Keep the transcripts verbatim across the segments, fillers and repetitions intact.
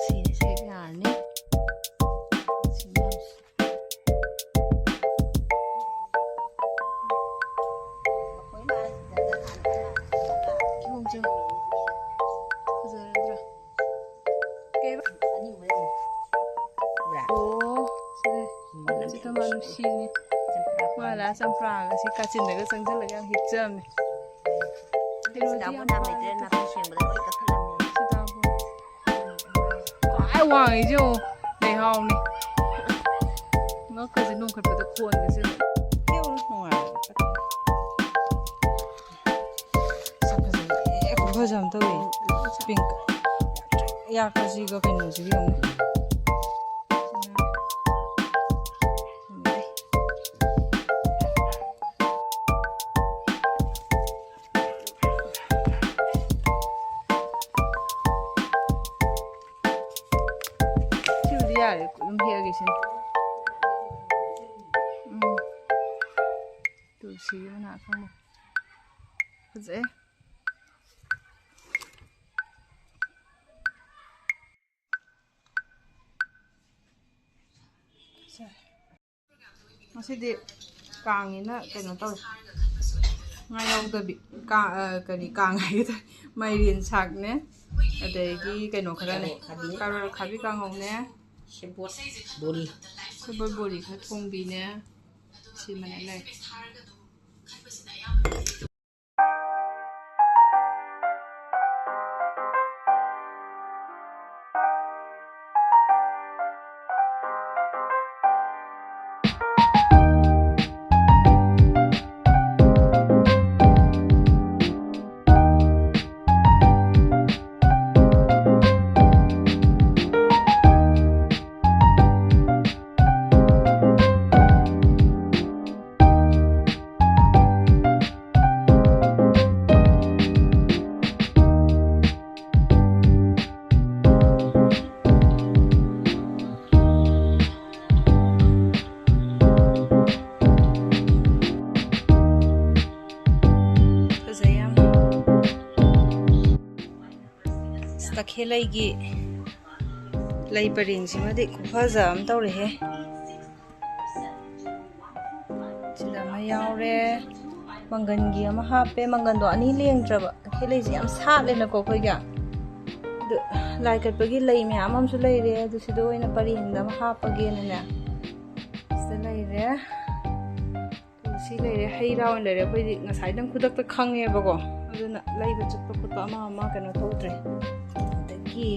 ꯁꯤꯁꯦ ꯌꯥꯔꯅꯤ꯫ ꯁꯤ ꯃꯌꯥꯝꯁꯦ꯫ ꯀꯤꯍꯣꯝꯁꯦ ꯐꯖꯔꯗ꯭ꯔꯥ? ꯀꯩꯕ? ꯑꯣ, ꯁꯤꯗꯤ꯫ ꯁꯤꯗ ꯃꯥ ꯅꯨꯡꯁꯤꯅꯤ꯫ ꯃꯥ ꯂꯥꯛꯑ ꯆꯝꯄ꯭ꯔꯥꯒ ꯁꯤ ꯀꯥꯆꯤꯟꯗꯒ ꯆꯪꯁꯤꯜꯂꯒ ꯌꯥꯝ ꯍꯦꯛꯆꯕꯅꯦ꯫ ꯀꯩꯅꯣꯗꯤ ꯌꯥꯝ ꯄꯥꯜꯂꯦ꯫ ꯅꯥꯄꯤ ꯁꯦꯡꯕꯗ ꯂꯣꯏ ꯀꯛꯊꯠꯂꯝꯃꯦ꯫ ꯁꯤꯇꯥꯕꯣꯟ꯫ ꯈ꯭ꯋꯥꯏ ꯋꯥꯡꯉꯤꯁꯦ ꯌꯦꯡꯉꯣ, ꯂꯩꯍꯥꯎꯅꯤ꯫ ꯉꯛꯀꯁꯦ ꯅꯣꯡꯈꯠꯄꯗ ꯈꯣꯟꯒꯁꯦ ꯌꯦꯡꯉꯣ꯫ ꯅꯨꯡꯉꯥꯏꯕ꯫ ꯁꯛ ꯐꯖꯩꯌꯦ꯫ ꯈꯨꯐꯖ ꯑꯃ ꯇꯧꯋꯦ꯫ ꯄꯤꯡꯛ꯫ ꯌꯥꯛꯄꯁꯤꯒ ꯀꯩꯅꯣꯁꯤꯒ ꯌꯦꯡꯉꯨ꯫ ꯁꯤꯕꯨꯗꯤ ꯌꯥꯔꯦ, ꯑꯗꯨꯝ ꯍꯦꯛꯑꯒꯦ ꯁꯤꯅ꯫ ꯎꯝ꯫ ꯇꯨꯜꯁꯤꯒꯤ ꯃꯅꯥ ꯑꯁꯪꯕ꯫ ꯐꯖꯩ꯫ ꯉꯁꯤꯗꯤ ꯀꯥꯡꯅꯤꯅ ꯀꯩꯅꯣ ꯇꯧꯋꯦ꯫ ꯉꯥ ꯌꯥꯎꯗꯕꯤ꯫ ꯀꯥꯡ, ꯑ, ꯀꯔꯤ, ꯀꯥꯡ ꯍꯥꯏꯒꯦ ꯇꯧꯋꯦ꯫ ꯃꯥꯏꯔꯦꯟ ꯁꯥꯛꯅꯦ, ꯑꯗꯒꯤ ꯀꯩꯅꯣ ꯈꯔꯅꯦ, ꯀꯥꯔꯣꯠ ꯑꯈꯥꯕꯤ ꯀꯥꯡꯍꯧꯅꯦ, ꯁꯦꯕꯣꯠ ꯕꯣꯔꯤ꯫ ꯁꯦꯕꯣꯠ ꯕꯣꯔꯤ ꯈꯔ ꯊꯣꯡꯕꯤꯅꯦ꯫ ꯁꯤꯃꯅ ꯂꯩ꯫ ꯈꯦꯂꯩꯒꯤ ꯂꯩ ꯄꯔꯦꯡꯁꯤꯃꯗꯤ ꯈꯨꯐꯖ ꯑꯃ ꯇꯧꯔꯦꯍꯦ꯫ ꯁꯤꯗ ꯑꯃ ꯌꯥꯎꯔꯦ꯫ ꯃꯪꯒꯟꯒꯤ ꯑꯃ ꯍꯥꯞꯄꯦ꯫ ꯃꯪꯒꯟꯗꯣ ꯑꯅꯤ ꯂꯦꯡꯗ꯭ꯔꯕ꯫ ꯈꯦꯂꯩꯁꯦ ꯌꯥꯝ ꯁꯥꯠꯂꯦꯅꯀꯣ ꯑꯩꯈꯣꯏꯒꯤ꯫ ꯑꯗꯨ ꯂꯥꯏ ꯀꯠꯄꯒꯤ ꯂꯩ ꯃꯌꯥꯝ ꯑꯃꯁꯨ ꯂꯩꯔꯦ꯫ ꯑꯗꯨ ꯁꯤꯗ ꯑꯣꯏꯅ ꯄꯔꯦꯡꯗ ꯑꯃ ꯍꯥꯞꯄꯒꯦꯅꯅꯦ꯫ ꯁꯤꯗ ꯂꯩꯔꯦ꯫ ꯁꯤ ꯂꯩꯔꯦ, ꯍꯩ ꯔꯥ ꯑꯣꯏꯅ ꯂꯩꯔꯦ꯫ ꯑꯩꯈꯣꯏꯗꯤ ꯉꯁꯥꯏꯗꯪ ꯈꯨꯗꯛꯇ ꯈꯪꯉꯦꯕꯀꯣ, ꯑꯗꯨꯅ ꯂꯩꯕ ꯆꯠꯄ ꯈꯣꯠꯄ ꯑꯃ ꯑꯃ ꯀꯩꯅꯣ ꯇꯧꯗ꯭ꯔꯦ꯫ ꯑꯗꯒꯤ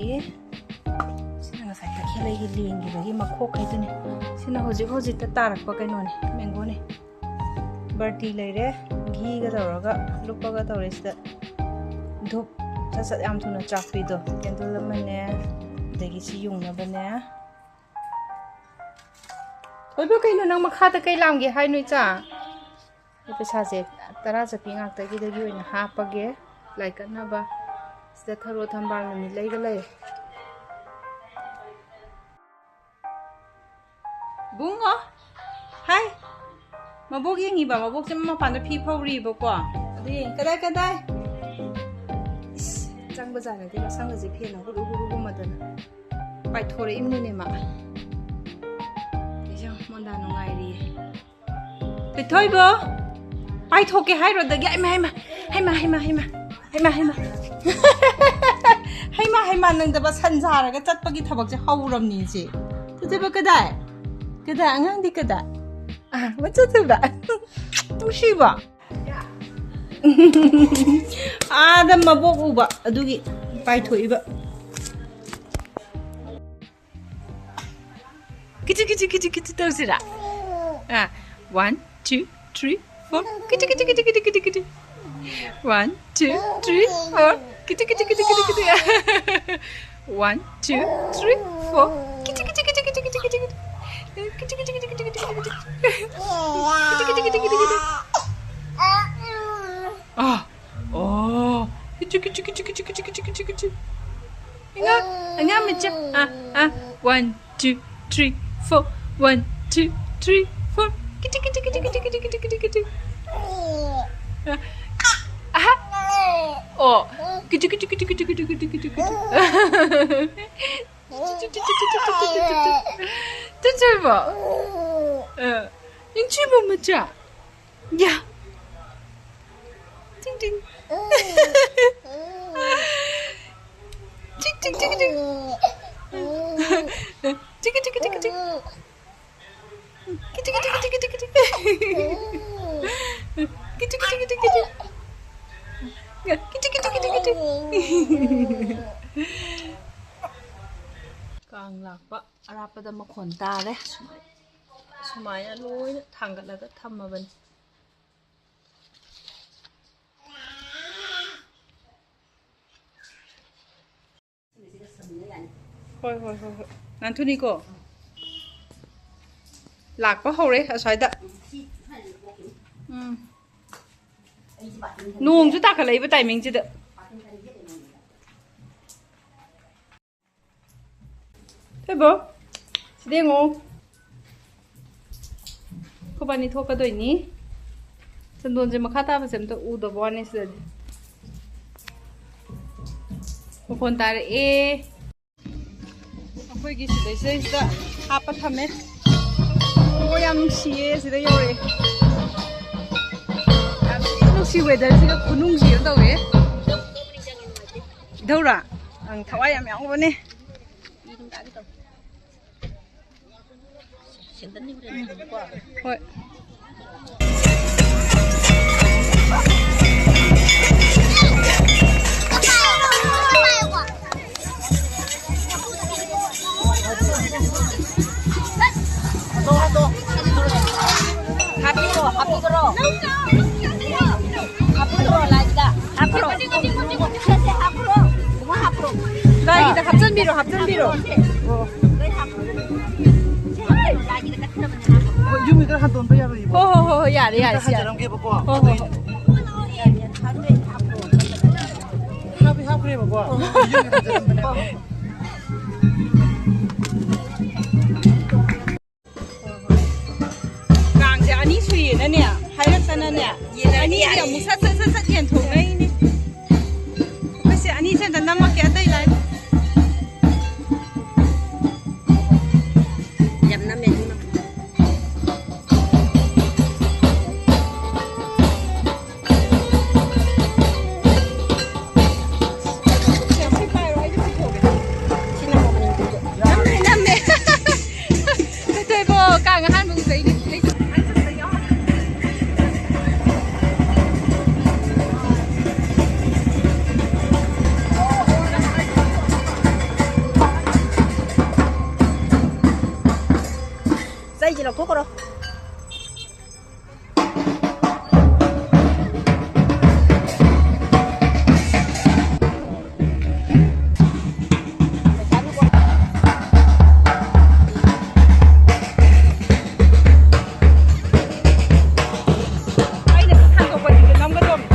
ꯁꯤꯅ ꯉꯁꯥꯏ ꯇꯈꯦꯜꯂꯩꯒꯤ ꯂꯦꯡꯈꯤꯕꯒꯤ ꯃꯈꯣꯛ ꯍꯥꯏꯗꯨꯅꯤ꯫ ꯁꯤꯅ ꯍꯧꯖꯤꯛ ꯍꯧꯖꯤꯛꯇ ꯇꯥꯔꯛꯄ ꯀꯩꯅꯣꯅꯤ, ꯃꯦꯡꯒꯣꯅꯤ꯫ ꯕꯔꯇꯤ ꯂꯩꯔꯦ, ꯘꯤꯒ ꯇꯧꯔꯒ ꯂꯨꯞꯄꯒ ꯇꯧꯔꯦ꯫ ꯁꯤꯗ ꯙꯨꯞ ꯁꯠ ꯁꯠ ꯌꯥꯝ ꯊꯨꯅ ꯆꯥꯛꯄꯤꯗꯣ, ꯀꯦꯟꯗꯜ ꯑꯃꯅꯦ, ꯑꯗꯒꯤ ꯁꯤ ꯌꯨꯡꯅꯕꯅꯦ꯫ ꯑꯣꯏꯕ, ꯀꯩꯅꯣ ꯅꯪ ꯃꯈꯥꯗ ꯀꯩ ꯂꯥꯝꯒꯦ ꯍꯥꯏꯅꯣ, ꯏꯆꯥ? ꯑꯩ ꯄꯩꯁꯥꯁꯦ ꯇꯔꯥ ꯆꯠꯄꯤ ꯉꯥꯛꯇꯒꯤꯗꯒꯤ ꯑꯣꯏꯅ ꯍꯥꯞꯄꯒꯦ, ꯂꯥꯏ ꯀꯠꯅꯕ꯫ ꯁꯤꯗ ꯊꯔꯣ ꯊꯝꯕꯥꯜ ꯅꯨꯃꯤꯠ ꯂꯩꯒ ꯂꯩ꯫ ꯕꯨꯡꯉꯣ, ꯍꯥꯏ꯫ ꯃꯕꯣꯛ ꯌꯦꯡꯉꯤꯕ, ꯃꯕꯣꯛꯁꯦ ꯃꯄꯥꯟꯗ ꯐꯤ ꯐꯧꯔꯤꯕꯀꯣ꯫ ꯑꯗꯨ ꯌꯦꯡ, ꯀꯗꯥꯏ, ꯀꯗꯥꯏ? ꯏꯁ, ꯆꯪꯕ ꯖꯥꯠ ꯅꯠꯇꯦ, ꯃꯁꯪꯒꯁꯦ ꯐꯦꯟꯅ ꯍꯨꯔꯨ ꯍꯨꯔꯨ ꯍꯨꯝꯃꯗꯅ ꯄꯥꯏꯊꯣꯔꯛꯏꯕꯅꯤꯅꯦ ꯃꯥ꯫ ꯏꯁ, ꯃꯣꯟꯗꯥ ꯅꯨꯡꯉꯥꯏꯔꯤꯌꯦ꯫ ꯄꯤꯊꯣꯏꯕꯣ, ꯄꯥꯏꯊꯣꯛꯀꯦ ꯍꯥꯏꯔꯣ? ꯑꯗꯒꯤ, ꯍꯩꯃ, ꯍꯩꯃ, ꯍꯩꯃ, ꯍꯩꯃ, ꯍꯩꯃ, ꯍꯩꯃ, ꯍꯩꯃ꯫ ꯍꯩꯃ, ꯍꯩꯃ, ꯅꯪꯗꯕ ꯁꯟ ꯁꯥꯔꯒ ꯆꯠꯄꯒꯤ ꯊꯕꯛꯁꯦ ꯍꯧꯔꯝꯅꯤ ꯏꯆꯦ꯫ ꯄꯤꯊꯣꯏꯕ ꯀꯗꯥꯏ? ꯀꯗꯥꯏ? ꯑꯉꯥꯡꯗꯤ ꯀꯗꯥꯏ? ꯑꯥ, ꯃꯆꯥ ꯊꯣꯏꯕ꯫ ꯅꯨꯡꯁꯤꯕ꯫ ꯑꯥꯗ ꯃꯕꯣꯛ ꯎꯕ, ꯑꯗꯨꯒꯤ ꯄꯥꯏꯊꯣꯛꯏꯕ꯫ ꯀꯤꯆꯤ, ꯀꯤꯆꯤ, ꯀꯤꯆꯤ, ꯀꯤꯆꯤ ꯇꯧꯁꯤꯔꯥ? ꯑꯥ, one, two, three, four. ꯀꯤꯆꯤ, ꯀꯤꯆꯤ, ꯀꯤꯆꯤ, ꯀꯤꯆꯤ, ꯀꯤꯆꯤ, ꯀꯤꯆꯤ꯫ One, two, three, four. ꯀꯤꯆꯤ, ꯀꯤꯆꯤ, ꯀꯤꯆꯤ, ꯀꯤꯆꯤ, ꯀꯤꯆꯤ꯫ One, two, three, four. ꯀꯤꯆꯤ, ꯀꯤꯆꯤ, ꯀꯤꯆꯤ, ꯀꯤꯆꯤ, ꯀꯤꯆꯤ, ꯀꯤꯆꯤ, ꯀꯤꯆꯤ꯫ ꯀꯤꯆꯤ, ꯀꯤꯆꯤ, ꯀꯤꯆꯤ, ꯀꯤꯆꯤ, ꯀꯤꯆꯤ, ꯀꯤꯆꯤ꯫ ꯀꯤꯆꯤ, ꯀꯤꯆꯤ, ꯀꯤꯆꯤ, ꯀꯤꯆꯤ, ꯀꯤꯆꯤ꯫ ꯑꯥ, ꯑꯣ꯫ ꯀꯤꯆꯤ, ꯀꯤꯆꯤ, ꯀꯤꯆꯤ, ꯀꯤꯆꯤ꯫ ꯏꯉꯥ, ꯑꯉꯥ ꯃꯆꯥ꯫ ꯑꯥ, ꯑꯥ꯫ One, two, three, four. One, two, three, four. ꯀꯤꯆꯤ, ꯀꯤꯆꯤ, ꯀꯤꯆꯤ, ꯀꯤꯆꯤ꯫ ꯑꯥ, ꯑꯍꯥ꯫ ꯑꯣ꯫ ꯀꯤꯆꯨ, ꯀꯤꯆꯨ, ꯀꯤꯆꯨ, ꯀꯤꯆꯨ꯫ ꯆꯨꯆꯨꯕ꯫ ꯑ, ꯅꯤꯡꯊꯤꯕ ꯃꯆꯥ꯫ ꯌꯥ꯫ ꯇꯤꯡ, ꯇꯤꯡ꯫ ꯇꯤꯡ, ꯇꯤꯡ, ꯇꯤꯡ, ꯇꯤꯡ꯫ ꯇꯤꯡ, ꯇꯤꯡ, ꯇꯤꯡ, ꯇꯤꯡ꯫ ꯀꯤꯇꯤ, ꯀꯤꯇꯤ, ꯀꯤꯇꯤ, ꯀꯤꯇꯤ, ꯀꯤꯇꯤ꯫ ꯀꯤꯇꯤ, ꯀꯤꯇꯤ, ꯀꯤꯇꯤ, ꯀꯤꯇꯤ꯫ ꯀꯤꯇꯤ, ꯀꯤꯇꯤ, ꯀꯤꯇꯤ, ꯀꯤꯇꯤ꯫ ꯀꯥꯡ ꯂꯥꯛꯄ ꯑꯔꯥꯞꯄꯗ ꯃꯈꯣꯟ ꯇꯥꯔꯦ꯫ ꯁꯨꯃꯥꯏ-, ꯁꯨꯃꯥꯏꯅ ꯂꯣꯏꯅ ꯊꯥꯡꯒꯠꯂꯒ ꯊꯝꯃꯕꯅꯤ꯫ ꯍꯣꯏ, ꯍꯣꯏ, ꯍꯣꯏ, ꯍꯣꯏ꯫ ꯅꯥꯟꯊꯨꯅꯤꯀꯣ꯫ ꯂꯥꯛꯄ ꯍꯧꯔꯦ ꯑꯁ꯭ꯋꯥꯏꯗ꯫ ꯎꯝ꯫ ꯅꯣꯡꯁꯨ ꯇꯥꯈꯠꯂꯛꯏꯕ timingꯁꯤꯗ꯫ ꯊꯣꯏꯕꯧ, ꯁꯤꯗ ꯌꯦꯡꯉꯣ꯫ ꯑꯩꯈꯣꯏꯕꯥꯅꯤ ꯊꯣꯛꯀꯗꯣꯏꯅꯤ꯫ ꯆꯟꯗꯣꯟꯁꯦ ꯃꯈꯥ ꯇꯥꯕꯁꯦ ꯑꯝꯇ ꯎꯗꯕ ꯋꯥꯅꯤ ꯁꯤꯗꯗꯤ꯫ ꯃꯈꯣꯟ ꯇꯥꯔꯛꯑꯦ꯫ ꯑꯩꯈꯣꯏꯒꯤ ꯁꯤꯗꯩꯁꯤꯗꯩꯁꯤꯗ ꯍꯥꯞꯄ ꯊꯝꯃꯦ꯫ ꯑꯣ, ꯌꯥꯝ ꯅꯨꯡꯁꯤꯌꯦ, ꯁꯤꯗ ꯌꯧꯔꯛꯑꯦ꯫ ꯌꯥꯝ ꯊꯤꯅ ꯅꯨꯡꯁꯤ weatherꯁꯤꯒ, ꯈꯨꯅꯨꯡꯁꯤ ꯑꯃ ꯇꯧꯋꯦ꯫ ꯏꯙꯧꯔꯥ? ꯑꯪ, ꯊꯋꯥꯏ ꯌꯥꯝ ꯌꯥꯎꯕꯅꯦ꯫ ꯍꯣꯏ꯫ ꯍꯥꯞꯄꯤꯔꯣ, ꯍꯥꯞꯄꯤꯈ꯭ꯔꯣ꯫ ꯍꯥꯞꯄꯤꯈ꯭ꯔꯣ, ꯂꯥꯏꯒꯤꯗ꯫ ꯍꯥꯞꯈ꯭ꯔꯣ꯫ ꯁꯦ, ꯁꯦ, ꯍꯥꯞꯈ꯭ꯔꯣ꯫ ꯏꯕꯨꯡꯉꯣ, ꯍꯥꯞꯈ꯭ꯔꯣ꯫ ꯂꯥꯏꯒꯤꯗ ꯍꯥꯞꯆꯟꯕꯤꯔꯣ, ꯍꯥꯞꯆꯟꯕꯤꯔꯣ꯫ ꯁꯦ, ꯂꯣꯏ ꯍꯥꯞꯈ꯭ꯔꯣ꯫ ꯁꯦ, ꯂꯥꯏꯒꯤꯗ ꯀꯠꯈ꯭ꯔꯕꯅꯦ, ꯍꯥꯞꯈ꯭ꯔꯣ꯫ ꯍꯣꯏ, ꯌꯨꯝꯒꯤꯗ ꯍꯟꯗꯣꯛꯄ ꯌꯥꯔꯣꯏꯌꯦ꯫ ꯍꯣ, ꯍꯣ, ꯍꯣ, ꯍꯣꯏ, ꯌꯥꯔꯦ, ꯌꯥꯔꯦ, ꯁꯤ ꯌꯥꯔꯦ꯫ ꯍꯟꯖꯔꯝꯒꯦꯕꯀꯣ꯫ ꯍꯣ, ꯍꯣ, ꯍꯣꯏ꯫ ꯍꯥꯞꯄꯤ ꯍꯥꯞꯈ꯭ꯔꯦꯕꯀꯣ꯫ ꯍꯣ, ꯍꯣ꯫ ꯌꯨꯝꯒꯤ ꯍꯟꯖꯔꯝꯕꯅꯦꯕ꯫ ꯀꯥꯡꯁꯦ ꯑꯅꯤ ꯁꯨꯏꯌꯦꯅꯅꯦ, ꯍꯥꯏꯔꯛꯇꯅꯅꯦ, ꯌꯦꯟꯅꯔꯗꯤ ꯑꯅꯤꯁꯦ ꯌꯥꯔꯦ꯫ ꯑꯃꯨꯛ ꯁꯠ ꯁꯠ ꯁꯠ ꯁꯠ ꯌꯦꯟꯊꯣꯛꯅꯩꯅꯦ꯫ ꯂꯧꯊꯣꯛꯈ꯭ꯔꯣ꯫ ꯑꯩꯅ ꯁꯤ ꯊꯥꯡꯗꯣꯛꯄꯁꯤꯁꯨ ꯅꯝꯒꯗꯧꯅꯤ꯫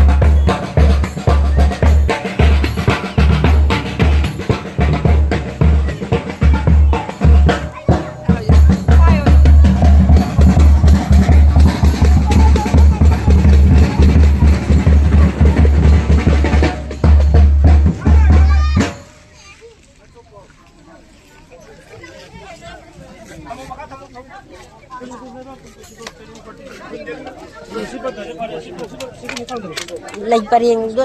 ꯂꯩ ꯄꯔꯦꯡꯗꯣ꯫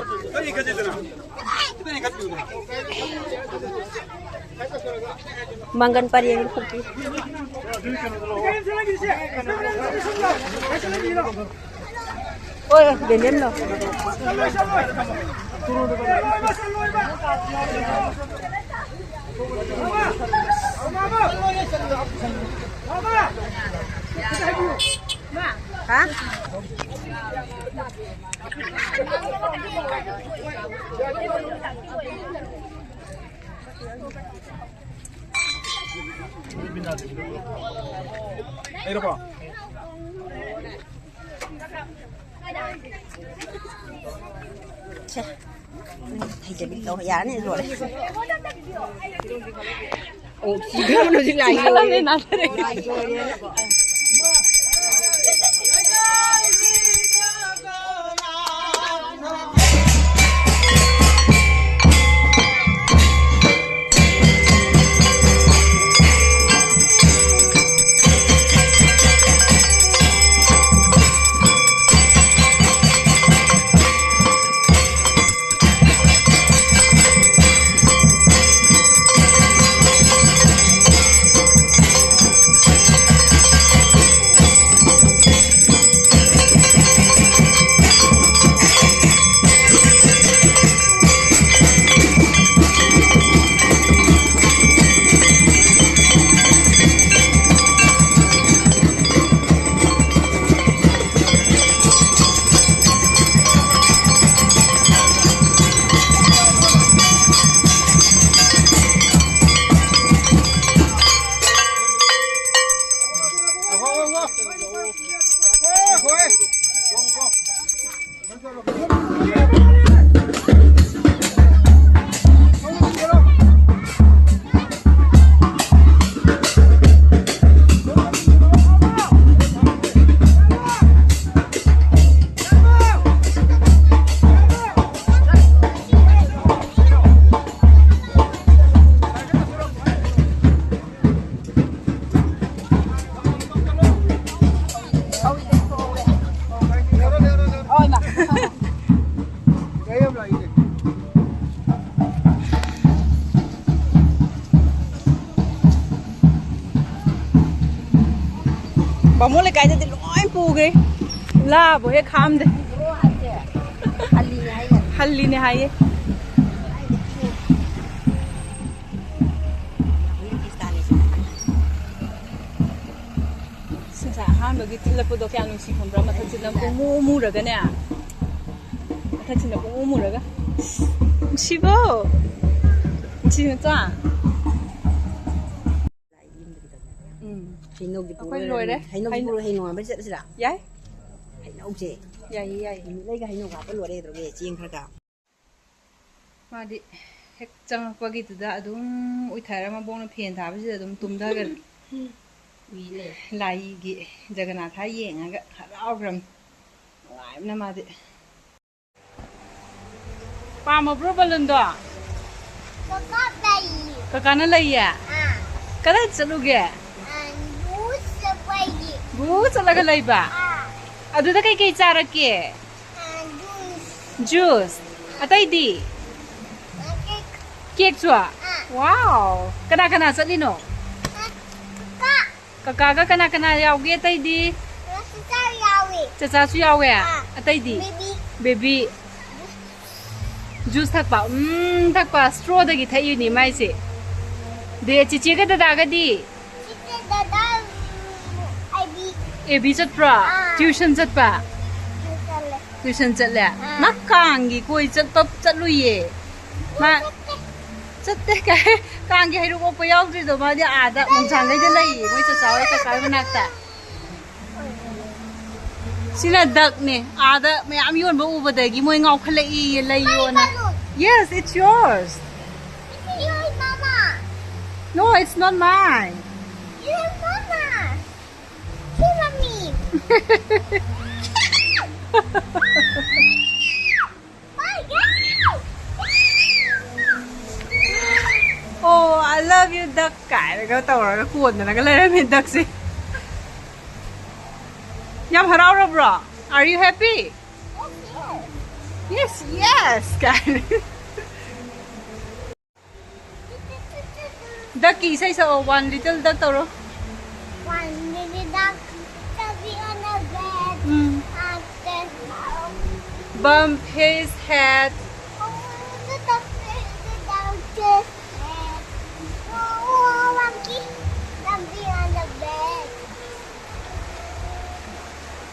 ꯃꯪꯒꯟ ꯄꯔꯦꯡꯗꯣ ꯈꯨꯝꯄꯤ꯫ ꯍꯣꯏ, ꯍꯣꯏ, ꯕꯦꯝꯕꯦꯝ ꯂꯧ꯫ ꯍꯥ? ꯁꯦ꯫ ꯍꯩꯖꯕꯤ ꯇꯧ꯫ ꯌꯥꯔꯅꯤ, ꯂꯣꯏꯔꯦ꯫ ꯑꯣ, ꯁꯤꯗ ꯍꯧꯖꯤꯛ ꯂꯥꯛꯏ꯫ ꯕꯥꯃꯣꯟ ꯂꯩꯀꯥꯏꯗꯗꯤ ꯂꯣꯏ ꯄꯨꯈ꯭ꯔꯦ꯫ ꯂꯥꯕꯨ ꯍꯦꯛ ꯈꯥꯝꯗꯦ꯫ ꯍꯜꯂꯤꯅꯦ ꯍꯥꯏꯌꯦ꯫ ꯁꯤ ꯉꯁꯥꯏ ꯑꯍꯥꯟꯕꯒꯤ ꯊꯤꯜꯂꯛꯄꯗꯣ ꯀꯌꯥ ꯅꯨꯡꯁꯤ ꯈꯪꯕ꯭ꯔꯥ? ꯃꯊꯛꯁꯤꯅ ꯄꯨꯡꯃꯨ ꯃꯨꯔꯒꯅꯦ꯫ ꯃꯊꯛꯁꯤꯅ ꯄꯨꯡꯃꯨ ꯃꯨꯔꯒ꯫ ꯅꯨꯡꯁꯤꯕꯣ? ꯅꯨꯡꯁꯤ ꯃꯆꯥ? ꯎꯝ꯫ ꯍꯩꯅꯧꯒꯤ ꯄꯨꯡ ꯑꯩꯈꯣꯏ ꯂꯣꯏꯔꯦ꯫ ꯂꯣꯏꯔꯦ꯫ ꯍꯩꯅꯧꯒꯤ ꯍꯩꯅꯧ ꯄꯨꯡ ꯍꯩ ꯅꯣꯡꯉꯥꯟꯕꯩ ꯆꯠꯂꯁꯤꯔꯥ? ꯌꯥꯏ꯫ ꯍꯩꯅꯧꯁꯦ꯫ ꯌꯥꯏꯌꯦ, ꯌꯥꯏꯌꯦ꯫ ꯅꯨꯃꯤꯠ ꯂꯩꯒ ꯍꯩꯅꯧ ꯍꯥꯞꯄ ꯂꯣꯏꯔꯦ ꯀꯩꯗꯧꯔꯒꯦ? ꯆꯦꯡ ꯈꯔꯒ꯫ ꯃꯥꯗꯤ ꯍꯦꯛ ꯆꯪꯉꯛꯄꯒꯤꯗꯨꯗ ꯑꯗꯨꯝ ꯎꯏꯊꯔ ꯃꯕꯣꯛꯅ ꯐꯦꯟ ꯊꯥꯕꯁꯤꯗ ꯑꯗꯨꯝ ꯇꯨꯝꯊꯈ꯭ꯔꯦ꯫ ꯎꯏ ꯂꯩ꯫ ꯂꯥꯏꯒꯤ ꯖꯒꯅꯥꯊ ꯌꯦꯡꯉꯒ ꯍꯔꯥꯎꯈ꯭ꯔꯕꯅꯤ꯫ ꯅꯨꯡꯉꯥꯏꯕꯅ ꯃꯥꯗꯤ꯫ ꯄꯥꯝꯃꯕ꯭ꯔꯣ ꯕꯂꯨꯟꯗꯣ? ꯀꯀꯥ ꯂꯩ꯫ ꯀꯀꯥꯅ ꯂꯩꯌꯦ? ꯑꯥ꯫ ꯀꯗꯥꯏ ꯆꯠꯂꯨꯒꯦ? ꯑꯥ, ꯒꯨ ꯆꯠꯄꯒꯤ꯫ ꯒꯨ ꯆꯠꯂꯒ ꯂꯩꯕ? ꯑꯥ꯫ ꯑꯗꯨꯗ ꯀꯩꯀꯩ ꯆꯥꯔꯛꯀꯦ? ꯑꯥ, ꯖꯨꯁ꯫ ꯖꯨꯁ꯫ ꯑꯇꯩꯗꯤ? ꯑꯥ, ꯀꯦꯛ꯫ ꯀꯦꯛꯁꯨ? ꯑꯥ꯫ ꯋꯥꯎ! ꯀꯅꯥ ꯀꯅꯥ ꯆꯠꯂꯤꯅꯣ? ꯑꯥ, ꯀꯀꯥ꯫ ꯀꯀꯥꯒ ꯀꯅꯥ ꯀꯅꯥ ꯌꯥꯎꯒꯦ ꯑꯇꯩꯗꯤ? ꯆꯆꯥ ꯌꯥꯎꯏ꯫ ꯆꯆꯥꯁꯨ ꯌꯥꯎꯋꯦ? ꯑꯥ꯫ ꯑꯇꯩꯗꯤ? ꯕꯦꯕꯤ꯫ ꯕꯦꯕꯤ꯫ ꯖꯨꯁ ꯊꯛꯄ? ꯎꯝ, ꯊꯛꯄ꯫ ꯁ꯭ꯇ꯭ꯔꯣꯗꯒꯤ ꯊꯛꯏꯅꯦ ꯃꯥꯏꯁꯦ꯫ ꯗꯦ, ꯆꯤꯆꯦꯒ ꯗꯗꯥꯒꯗꯤ? ꯆꯤꯆꯦ ꯗꯗꯥ, ꯎꯝ, ꯑꯦꯕꯤ꯫ ꯑꯦꯕꯤ ꯆꯠꯄ꯭ꯔꯣ? ꯑꯥ꯫ ꯇ꯭ꯌꯨꯁꯟ ꯆꯠꯄ? ꯆꯠꯂꯦ꯫ ꯇ꯭ꯌꯨꯁꯟ ꯆꯠꯂꯦ? ꯑꯥ꯫ ꯃꯥ ꯀꯥꯡꯒꯤ ꯀꯣꯏ ꯆꯠꯄ ꯆꯠꯂꯨꯏꯌꯦ꯫ ꯃꯥ ꯆꯠꯇꯦ꯫ ꯆꯠꯇꯦ ꯀꯥꯏ? ꯀꯥꯡꯒꯤ ꯍꯩꯔꯨꯛ ꯑꯣꯛꯄ ꯌꯥꯎꯗ꯭ꯔꯤꯗꯣ ꯃꯥꯗꯤ ꯑꯥꯗ ꯃꯣꯡꯁꯥꯡꯈꯩꯗ ꯂꯩꯌꯦ, ꯃꯣꯏ ꯆꯆꯥ ꯍꯣꯏ ꯀꯀꯥ ꯍꯣꯏ ꯃꯅꯥꯛꯇ꯫ ꯁꯤꯅ duckꯅꯦ꯫ ꯑꯥꯗ ꯃꯌꯥꯝ ꯌꯣꯟꯕ ꯎꯕꯗꯒꯤ ꯃꯣꯏ ꯉꯥꯎꯈꯠꯂꯛꯏꯌꯦ, ꯂꯩꯌꯣꯅ꯫ Balloon. Yes, it's yours. This is yours, Mama. No, it's not mine. This is Mama. This is Mommy. My God. Oh, I love you, duck ꯀꯥꯏꯅꯒ ꯇꯧꯔꯒ ꯀꯣꯟꯗꯅꯒ ꯂꯩꯔꯝꯃꯦ duckꯁꯦ꯫ ꯌꯥꯝ ꯍꯔꯥꯎꯔꯕ꯭ꯔꯣ? Are you happy? Yes, yes ꯀꯥꯏꯅ꯫ Duckꯀꯤ ꯏꯁꯩ ꯁꯛꯑꯣ, One Little Duck ꯇꯧꯔꯣ꯫ One little duck, chubby on the bed. Um. And then, Bump his head.